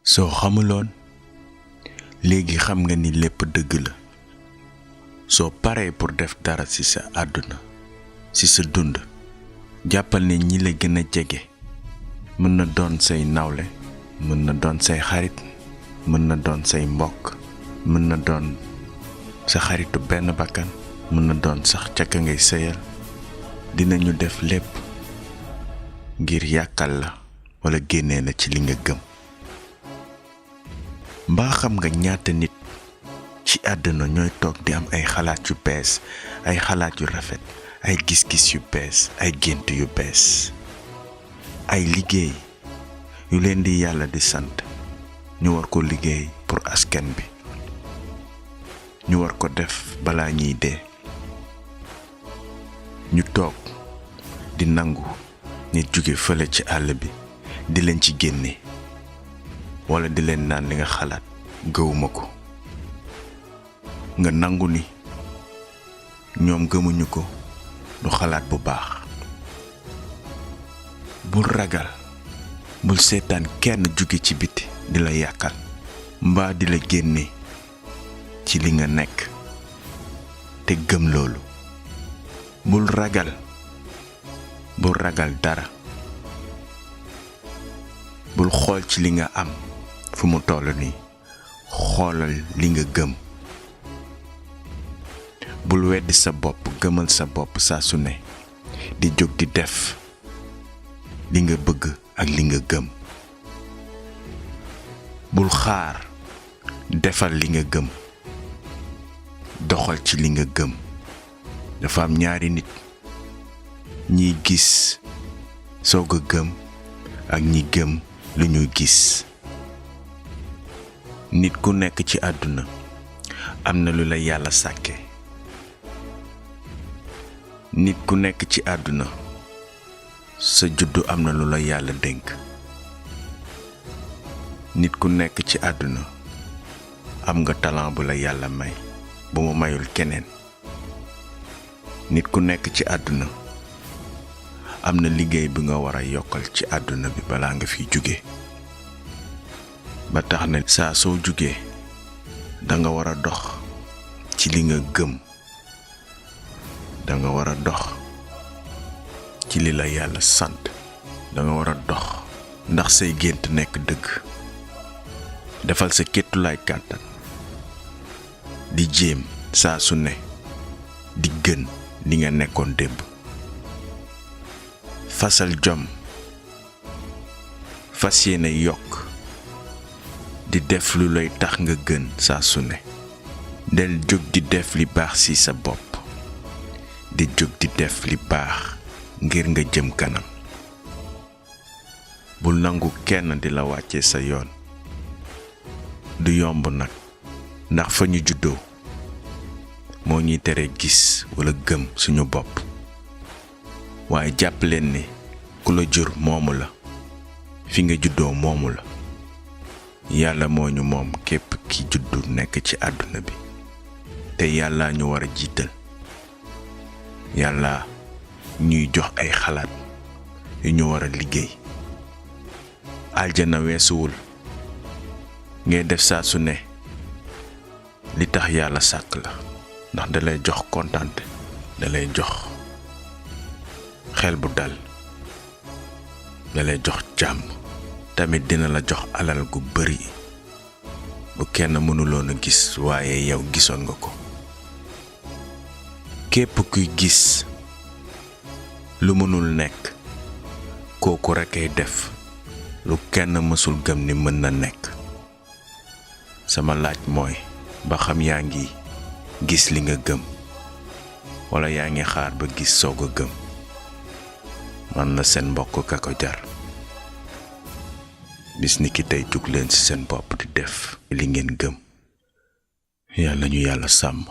soo xamuloon léegi xam nga ni lépp dëgg la soo paree pour def dara ci sa àdduna ci sa dund jàppal ne ñi la gën a jege mën na doon say nawle mën na doon say xarit mën na doon say mbokk mën na doon sa xaritu benn bakkan mën na doon sax ca ka ngay sëyal dinañu def lépp ngir yàkkal la wala génnee la ci li nga gëm mbaa xam nga ñaata nit ci àdduna ñooy toog di am ay xalaat yu bees ay xalaat yu rafet ay gis-gis yu bees ay gént yu bees ay liggéey yu leen di yàlla di sant ñu war ko liggéey pour askan bi ñu war ko def balaa ñuy dee ñu toog di nangu nit jóge fële ci àll bi di leen ci génne wala di leen naan li nga xalaat gëwuma ko nga nangu ni ñoom gëmuñu ko du xalaat bu baax bul ragal bul seetaan kenn jóge ci biti di la yàkkal mbaa di la génne ci li nga nekk te gëm loolu bul ragal dara bul xool ci li nga am fu mu toll nii xoolal li nga gëm bul weddi sa bopp gëmal sa bopp saa su ne di jóg di def li nga bëgg ak li nga gëm bul xaar defal li nga gëm doxal ci li nga gëm dafa am ñaari nit ñiy gis soog a gëm ak ñi gëm lu ñuy gis nit ku nekk ci àdduna am na lu la yàlla sàkke nit ku nekk ci àdduna sa juddu am na lu la yàlla dénk nit ku nekk ci àdduna am nga talent bu la yàlla may bu mu mayul keneen nit ku nekk ci àdduna am na liggéey bi nga war a yokkal ci àdduna bi balaa nga fiy jóge ba tax na saa soo jógee danga war a dox ci li nga gëm danga war a dox ci li la yàlla sant danga war a dox ndax say gént nekk dëgg defal sa kéttulaay kàttan di jéem saa su ne di gën li nga nekkoon démb fasal jom fas yéene yokk di def lu lay tax nga gën saa su ne del jóg di def li baax ci sa bopp di jóg di def li baax ngir nga jëm kanam bul nangu kenn di la wàcce sa yoon du yomb nag ndax fa ñu juddoo moo ñuy tere gis wala gëm suñu bopp waaye jàpp leen ni ku la jur moomu la fi nga juddoo moomu la yàlla moo ñu moom képp ki juddu nekk ci àdduna bi te yàlla ñu war a jiital yàlla ñuy jox ay xalaat yu ñu war a liggéey aljana weesuwul ngay def saa su ne li tax yàlla sàkk la ndax dalay jox kontante dalay jox xel bu dal dalay jox jàmm tamit dina la jox alal gu bari bu kenn mënuloon a gis waaye yow gisoon nga ko képp kuy gis lu mënul nekk kooku rekk ay def lu kenn mësul gëm ni mën na nekk sama laaj mooy ba xam yaa ngi gis li nga gëm wala yaa ngi xaar ba gis soog a gëm man la seen mbokk Kako Jar bis ni ki tey jug leen ci seen bopp di def li ngeen gëm yàlla ñu yàlla sàmm